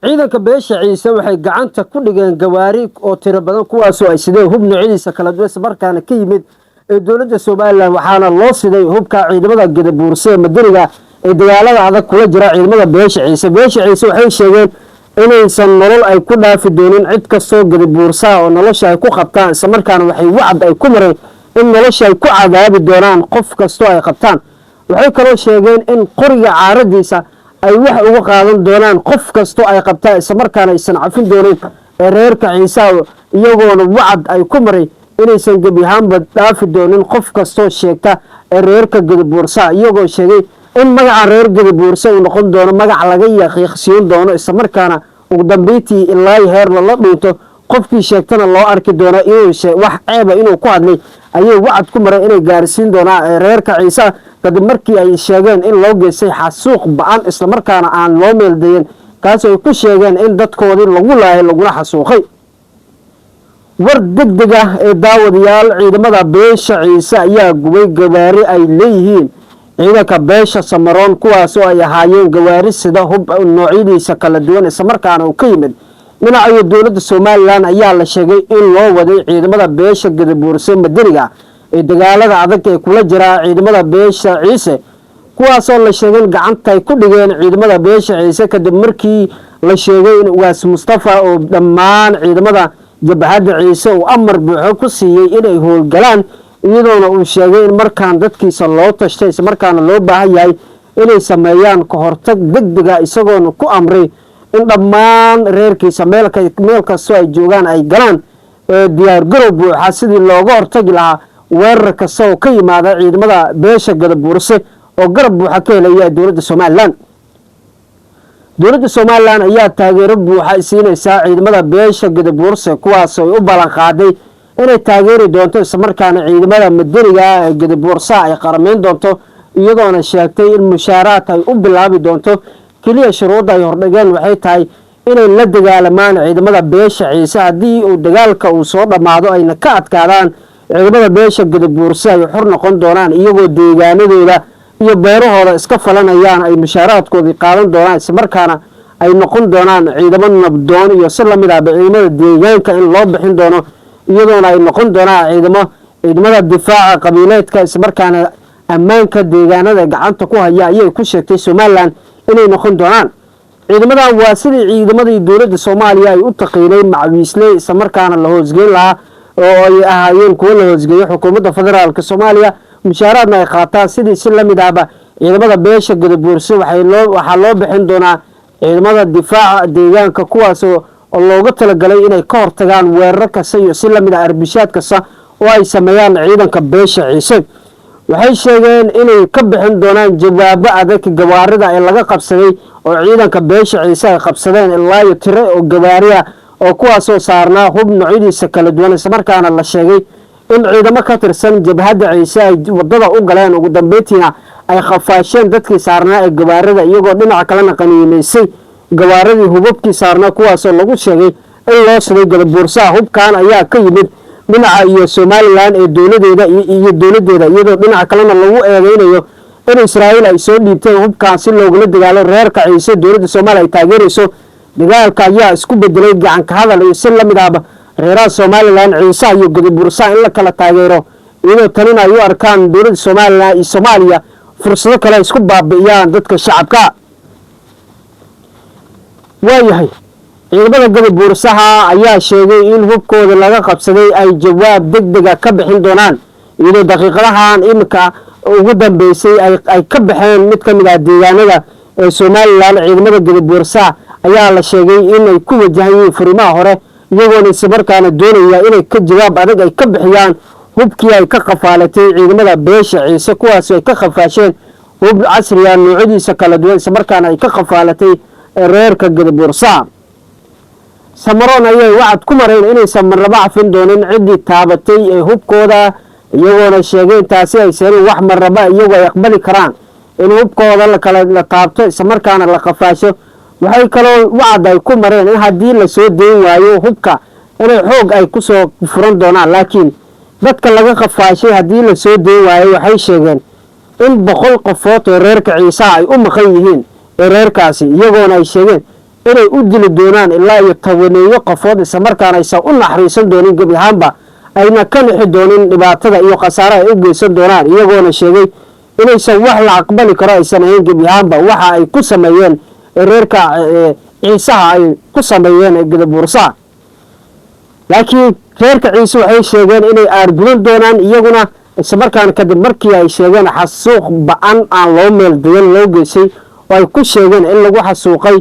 Ciidanka beesha Ciise waxay gacanta ku dhigeen gawaari oo tiro badan, kuwaasoo ay sideen hub noocyadiisa kala duwan, islamarkaana ka yimid ee dowladda Somaliland. Waxaana loo siday hubka ciidamada Gadabuurse ee madaniga ee dagaalada adag kula jira ciidamada beesha Ciise. Beesha Ciise waxay sheegeen inaysan nolol ay ku dhaafi doonin cid kastoo Gadabuursaha oo nolosha ay ku qabtaan, islamarkaana waxay wacd ay ku mareen in nolosha ay ku cadaabi doonaan qof kastoo ay qabtaan. Waxay kaloo sheegeen in qoriga caaradiisa ay wax uga qaadan doonaan qof kastoo ay qabtaan, islamarkaana aysan cafin doonin ee reerka Ciisaha, iyagoona wacad ay ku maray inaysan gebi ahaanba dhaafi doonin qof kastoo sheegta ee reerka Gadabuursaha, iyagoo sheegay in magaca reer Gadabuurse uu noqon doono magac laga yaqiiqsiin doono, islamarkaana ugu dambeyntii ilaa heer lala dhuunto, qofkii sheegtana loo arki doono inuu wax ceeba inuu ku hadlay. Ayay wacad ku maray inay gaarsiin doonaan reerka Ciisaha, kadib markii ay sheegeen in loo geystay xasuuq ba-an, islamarkaana aan loo meeldayin, kaasoo ay ku sheegeen in dadkoodii lagu laayay laguna xasuuqay. War deg deg ah ee daawadayaal, ciidamada beesha Ciise ayaa gubay gawaari ay leeyihiin ciidanka beesha Samaroon, kuwaasoo ay ahaayeen gawaari sida hub noocyadiisa kala duwan, islamarkaana uu ka yimid dhinacayo dowladda Somaliland. Ayaa la sheegay in loo waday ciidamada beesha Gadabuurse madaniga ee dagaalada adag ee kula jira ciidamada beesha Ciise, kuwaasoo la sheegay in gacanta ay ku dhigeen ciidamada beesha Ciise, kadib markii la sheegay in Ugaas Mustafa oo dhammaan ciidamada jabhadda Ciise uu amar buuxo ku siiyey inay howlgalaan, iyadoona uu sheegay in markaan dadkiisa loo tashtay, islamarkaana loo baahan yahay inay sameeyaan ka hortag deg dega, isagoona ku amray in dhammaan reerkiisa meel kastoo ay joogaan ay galaan diyaargarow buuxa, sidii looga hortagi lahaa weerar kasta oo ka yimaada ciidamada beesha Gadabuurse oo garab buuxa ka helaya dowladda Somaliland. Dowladda Somaliland ayaa taageero buuxa siinaysaa ciidamada beesha Gadabuurse, kuwaas ay u ballan qaaday inay taageeri doonto, islamarkaana ciidamada madaniga ah ee Gadabuursaha ay qarameyn doonto, iyadoona sheegtay in mushaaraad ay u bilaabi doonto. Keliya shuruudda ay hordhigeen waxay tahay inay la dagaalamaan ciidamada beesha Ciise. Haddii uu dagaalka uu soo dhammaado ayna ka adkaadaan ciidamada beesha Gadabuurse, ay xor noqon doonaan, iyagoo deegaanadooda iyo beerahooda iska falanayaan, ay mushaaraadkoodii qaadan doonaan, islamarkaana ay noqon doonaan ciidamo nabdoon iyo si lamid ahba ciidamada deegaanka in loo bixin doono, iyadoona ay noqon doonaan ciidamada difaaca qabiileedka, islamarkaana ammaanka deegaanada gacanta ku haya ayay ku sheegtay Somaliland inay noqon doonaan. Ciidamadan waa sidii ciidamadii dowladda Soomaaliya ay u taqiinay macawiisley, islamarkaana la hoosgeyn lahaa, oo ay ahaayeen kuwo la hoosgeeyo xukuumadda federaalka Soomaaliya, mushaaraadna ay qaataan. Sidii si lamid ahba ciidamada beesha Gadabuurse waxaa loo bixin doonaa ciidamada difaaca deegaanka, kuwaasoo looga talagalay inay ka hortagaan weeraro kasta iyo si lamid ah arbishaad kasta oo ay sameeyaan ciidanka beesha Ciise. Waxay sheegeen inay ka bixin doonaan jawaabo adag gawaarida ee laga qabsaday, oo ciidanka beesha Ciise ay qabsadeen ilaa iyo tiro oo gawaariya, oo kuwaasoo saarnaa hub noocyadiisa kala duwan, islamarkaana la sheegay in ciidamo ka tirsan jabhadda Ciise ay wadada u galeen, ugu dambeyntiina ay khafaasheen dadkii saarnaa ee gawaarida, iyagoo dhinaca kalena qaniimaysay gawaaradii hubabkii saarnaa, kuwaasoo lagu sheegay in loo siday Gadabuursaha. Hubkan ayaa ka yimid dhinaca iyo Somaliland ee dowladeeda iyo dowladeeda, iyadoo dhinaca kalena lagu eedeynayo in Israa'iil ay soo dhiibteen hubkan si loogula dagaalo reerka Ciise. Dowladda Soomaaliya ay taageerayso. Dagaalka ayaa isku bedelay gacanka hadal iyo si lamid ahba reeraha Somaliland, Ciisaha iyo Gadabuursaha, in la kala taageero, iyadoo tanina ay u arkaan dowladda Somaliland iyo Soomaaliya fursado kale ay isku baabi'iyaan dadka shacabka. Waayahay, ciidamada Gadabuursaha ayaa sheegay in hubkooda laga qabsaday ay jawaab deg dega ka bixin doonaan, iyadoo daqiiqadahan iminka ugu dambeysay ay ka baxeen mid ka mid ah deegaanada ee Somaliland. Ciidamada Gadabuursaha ayaa la sheegay inay ku wajahan yihiin furimaha hore, iyagoona islamarkaana doonaya inay ka jawaab adag ay ka bixiyaan hubkii ay ka khafaalatay ciidamada beesha Ciise, kuwaas ay ka khafaasheen hub casriga noocyadiisa kala duwan, islamarkaana ay ka khafaalatay reerka Gadabuursaha. Samaroon ayay wacad ku mareen inaysan marnaba cafin doonin ciddii taabatay ee hubkooda, iyagoona sheegay intaasi aysan wax marnaba iyagu ay aqbali karaan in hubkooda lakala la taabto, islamarkaana la qafaasho. Waxay kaloo wacad ay ku mareen in haddii lasoo dayn waayo hubka, inay xoog ay kusoo furan doonaan. Laakiin dadka laga qafaashay haddii lasoo dayn waayo, waxay sheegeen in 100 qofood oo reerka Ciisaha ay u maqan yihiin ee reerkaasi, iyagoona ay sheegeen Inay u dili doonaan ilaa iyo 10-eeyo qofood, islamarkaana aysan u naxariisan doonin gebi ahaanba, ayna ka nixi doonin dhibaatada iyo khasaaraha ay u geysan doonaan, iyagoona sheegay inaysan wax la aqbali karo aysan ahayn gebi ahaanba waxa ay ku sameeyeen reerka Ciisaha, ay ku sameeyeen ee Gadabuursaha. Laakiin reerka Ciise waxay sheegeen inay aargudan doonaan iyaguna, islamarkaana kadib markii ay sheegeen xasuuq ba-an aan loo meel dayan loo geysay, oo ay ku sheegeen in lagu xasuuqay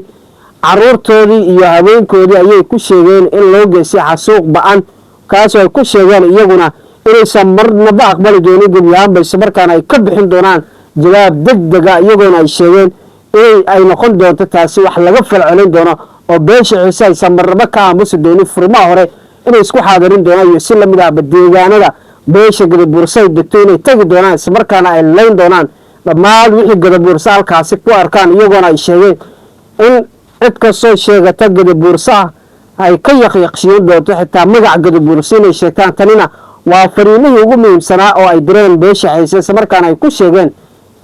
caruurtoodii iyo haweenkoodii. Ayay ku sheegeen in loo geystay xasuuq ba-an, kaasoo ay ku sheegeen iyaguna inaysan marnaba aqbali doonin gebi ahaanba, islamarkaana ay ka bixin doonaan jawaab deg dega, iyagoona ay sheegeen inay ay noqon doonto taasi wax laga falcelin doono, oo beesha Ciise aysan marnaba ka aamusi doonin. Furimaha hore inay isku xaadirin doonaan iyo si lamid ahba deegaanada beesha Gadabuursa ay degto inay tegi doonaan, islamarkaana ay layn doonaan dhammaan wixii Gadabuursa halkaasi ku arkaan, iyagoona ay sheegeen in cid kastoo sheegata Gadabuursaha ay ka yaqyaqsiin doonto xitaa magaca Gadabuursa inay sheegtaan. Tanina waa fariimihii ugu muhiimsanaa oo ay direen beesha Ciise, islamarkaana ay ku sheegeen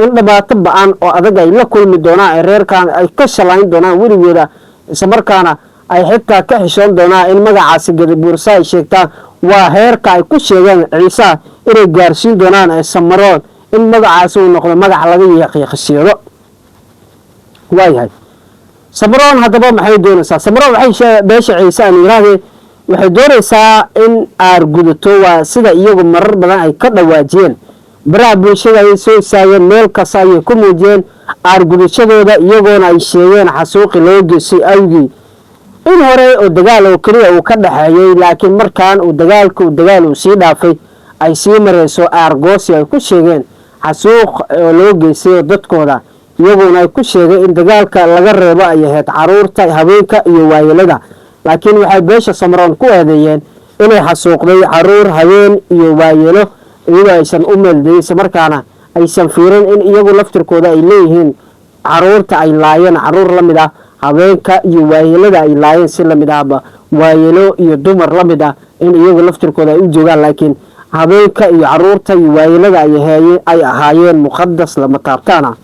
in dhibaato ba-an oo adag ay la kulmi doonaan, ee reerkan ay ka shalayn doonaan weligooda, islamarkaana ay xitaa ka xishoon doonaan in magacaasi Gadabuursa ay sheegtaan. Waa heerka ay ku sheegeen Ciisaha inay gaarsiin doonaan ee Samaroon, in magacaasi uu noqdo magac laga yaqyaqsiyado. Waayahay, Samaroon haddaba maxay doonaysaa? Samaroon waxay, beesha Ciise aan yiraahdee, waxay doonaysaa in aargudato. Waa sida iyagu marar badan ay ka dhawaajiyeen, baraha bulshada ayay soo istaageen, meel kasta ayay ku muujiyeen aargudashadooda, iyagoona ay sheegeen xasuuqi loo geystay awgii in hore oo dagaal oo keliya uu ka dhexeeyey, laakiin markaan uu dagaalku dagaal uu sii dhaafay, ay sii mareyso aargoosi ay ku sheegeen xasuuq oo loo geystay oo dadkooda, iyagoona ay ku sheegay in dagaalka laga reebo ay ahayd caruurta, haweenka iyo waayelada. Laakiin waxay beesha Samaroon ku eedeeyeen inay xasuuqday caruur, haween iyo waayelo, iyadoo aysan u meeldayin, islamarkaana aysan fiirin in iyagu laftirkooda ay leeyihiin caruurta ay laayeen caruur la mid ah, haweenka iyo waayelada ay laayeen si lamid ahba waayelo iyo dumar la mid ah in iyagu laftirkooda ay u joogaan, laakiin haweenka iyo caruurta iyo waayelada ay ahaayeen muqadas lama taabtaan ah.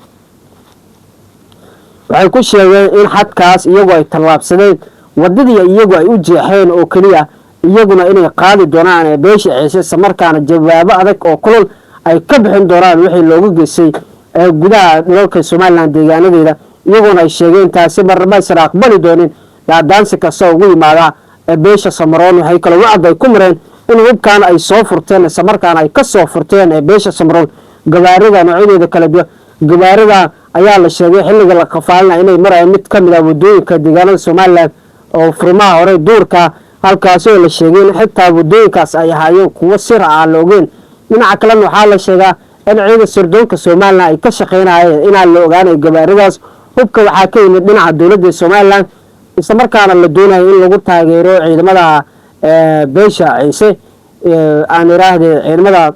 Waxay ku sheegeen in xadkaas iyagu ay tallaabsadeen, wadadii iyagu ay u jeexeen oo keliya, iyaguna inay qaadi doonaan ee beesha Ciise, islamarkaana jawaabo adag oo kulul ay ka bixin doonaan wixii loogu geystay ee gudaha dhulalka Somaliland deegaanadeeda, iyagoona ay sheegeen taasi marnaba aysan aqbali doonin daadaansi kasta ugu yimaada ee beesha Samaroon. Waxay kaloo wacd ay ku mareen in hubkan ay soo furteen, islamarkaana ay ka soo furteen ee beesha Samaroon gawaarida noocyadeeda kala duwan. Gawaarida ayaa la sheegay xilliga la qafaalina inay marayaan mid ka mid ah wadooyinka deegaanada Somaliland oo furimaha hore duurka, halkaasi oo la sheegay in xitaa wadooyinkaas ay ahaayeen kuwo sir ah aan la ogeyn. Dhinaca kalena waxaa la sheegaa in ciidan sirdoonka Somaliland ay ka shaqeynayeen inaan la ogaanay gawaaridaas. Hubka waxaa ka yimid dhinaca dowladda Somaliland, islamarkaana la doonayo in lagu taageero ciidamada beesha Ciise, aan iraahde ciidamada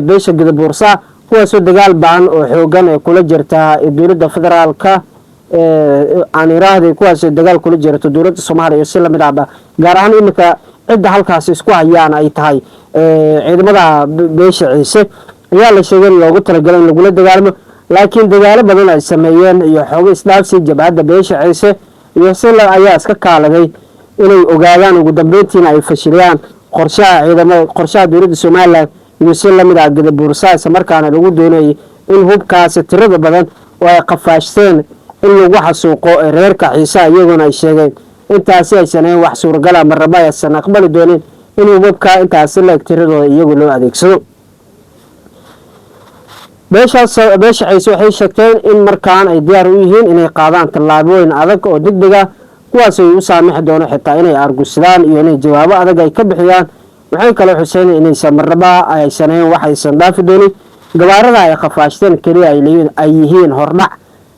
beesha Gadabuursa, kuwaasoo dagaal ba-an oo xoogan ee kula jirta dowladda federaalka, aan iraahde kuwaasoo dagaal kula jirto dowladda Soomaaliya iyo si lamid ahba, gaar ahaan iminka cidda halkaasi isku hayaan ay tahay ciidamada beesha Ciise ayaa la sheegay in loogu talagalay in lagula dagaalamo. Laakiin dagaalo badan ay sameeyeen iyo xoogo isdhaafsi jabhadda beesha Ciise iyo sila ayaa iska kaaladay inay ogaadaan, ugu dambeyntiina ay fashiliyaan qorshaha ciidamada, qorshaha dowladda Somaliland iyo si lamid ah Gadabuursa, isla markaana lagu doonayay in hubkaasi tirada badan oo ay qafaashteen in lagu xasuuqo reerka Ciisaha, iyagoona ay sheegeen intaasi aysan ahayn wax suuragala, marnaba aysan aqbali doonin in hubabka intaasi leeg tiradooda iyagu loo adeegsado. Beeshaas beesha Ciise waxay sheegteen in markaan ay diyaar u yihiin inay qaadaan tallaabooyin adag oo degdeg ah, kuwaas ay u saamixi doono xitaa inay argusadaan iyo inay jawaabo adag ay ka bixiyaan. Waxay kaloo xuseen inaysan marnaba aysan ahayn wax aysan dhaafi doonin, gawaarida ay qafaashteen keliya ay yihiin hordhac,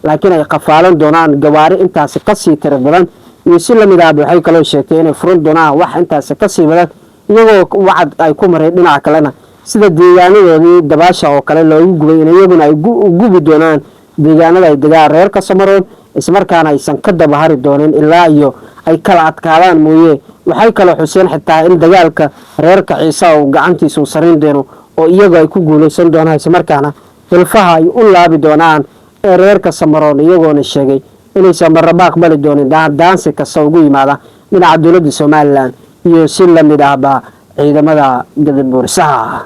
laakiin ay qafaalan doonaan gawaari intaasi kasii tiro badan iyo si lamid ahba. Waxay kaloo sheegtay inay furan doonaan wax intaasi kasii badan, iyagoo wacad ay ku maray dhinaca kalena sida deegaanadoodii dabaasha oo kale loogu gubay in iyaguna ay gubi doonaan deegaanada ay degaan reerka Samaroon, islamarkaana aysan ka dabahari doonin ilaa iyo ay kala adkaadaan mooye. Waxay kaloo xuseen xitaa in dagaalka reerka Ciise uu gacantiisa u sarayn doono oo iyagu ay ku guuleysan doonaan, islamarkaana hilfaha ay u laabi doonaan ee reerka Samaroon, iyagoona sheegay Inaysan marnaba aqbali doonin daandaansi kasta ugu yimaada dhinaca dowladda Somalilan iyo si lamid ahba ciidamada Gadabuursaha.